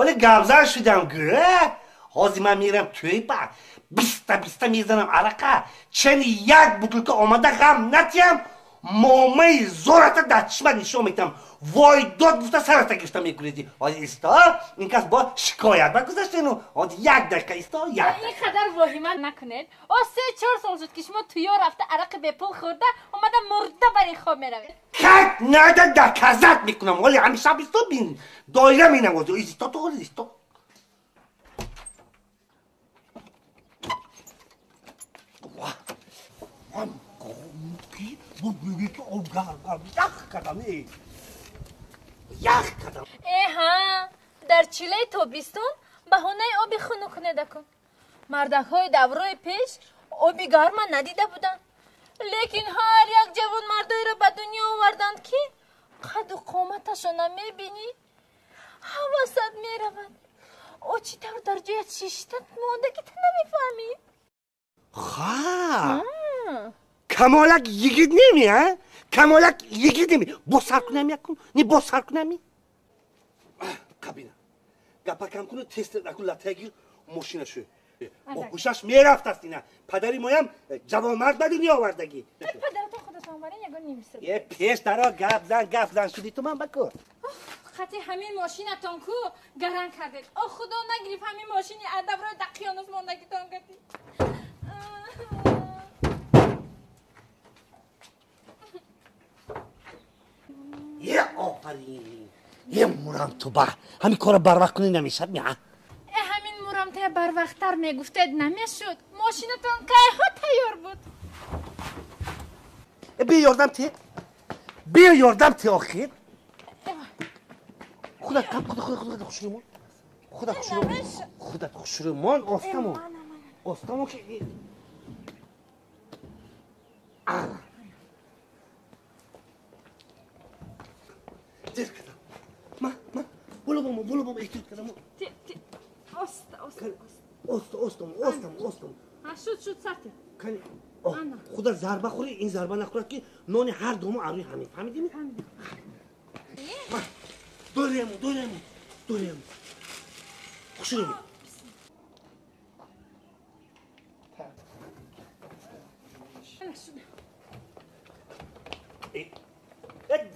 Ҳоли гапзан шудам гӯ. Ҳозир ман мерам тӯйба. Биста мезанам арақа. Чени як бутылка омада ғам натиям. Момаи зората дар чишмат нишон метиҳам. Войдод гуфта сарата гирифта мекунеди. Ҳозир исто, ин кас бо шикоят ба гузаштену. Ҳозир як дақиқа исто, як. Ин қадар воҳима накунед. О 3-4 сол шуд ки шумо туё рафта арақи бепул хӯрда омада мурда бар ин хоб меравед. Как надо доказать мекунам. Ҳоли ҳамин шаб исто бин. Доира менавозӣ. Исто ту ҳоли исто. Эҳа, дар чилаи тобистон баҳонаи оби хунук недакун. Мардакҳои даврои пеш оби гарма надида буданд. Лекин ҳар як ҷавонмардоеро ба дунё оварданд, ки қаду қоматашона мебинӣ, ҳавасат меравад. О чӣ тавр дар ҷоят шишта монда, ки ту намефаҳмӣ. Ха! Камолак йигит неми, а? Камолак йигит неми. Бо сар кунам якун? Не бо сар кунами? Кабина. Гапа кам куну, тест акун латагир мошина шу. Бо ҳушаш мерафтаст ина. Падари моям ҷавонмард ба дунё овардагӣ. Падаратон худатон барин ягон нимсад. Е пеш даро гап зан шуди ту ман баку. Хати ҳамин мошинатон ку гаран кардед. О худо нагириф ҳамин мошини адабро дақиёнус мондагитон гати. Е офарин, е мурам ту ба. Ҳамин корро барвақт кунӣ намешад ми, а? Э ҳамин мурамтая барвақттар мегуфтед намешуд. Мошинатон кайҳо тайёр буд. Э биё ёрдам те. Биё ёрдам те охир. Худат кам, худат хушрӯмон. Худат хушрӯмон. Худат хушрӯмон, остамон. Остамон ки ана. Дер кардам. Ма, боло бомо, эҳтиёт кардам. Оста, оста. Оста, оста, оста. Шуд, сарти. Кани, худа зарба хӯри, ин зарба нахӯрад ки нони ҳар дому арӯи ҳамин. Фаҳмидӣ? Фаҳмидам. Ма, дорему, дорему, дорему. Хушрӯ.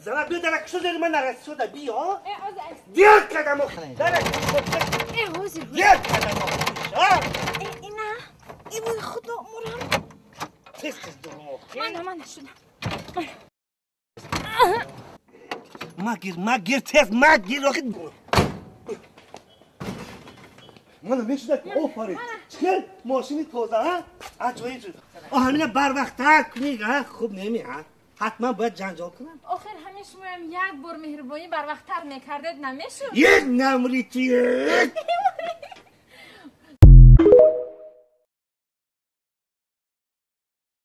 Зана биё дарак шуд, ман нарасида биё. Дер кардам охир. Дарак. Э ҳозир. Дер кардам охир. Э ина, ибои худо мурам. Тез тез дурум охир. Мана шудам. Магир, тез магир охир. Мана мешудак, офарин. Чикар мошини тоза, ҳа? Аҷоиб шуд. Ҳамина барвақттар кунӣ, ҳа? Хуб неми, ҳа? Ҳатман бояд ҷанҷол кунам. Охир ҳамин шумоям як бор меҳрубонӣ барвақттар мекардед намешуд? Як намри ту.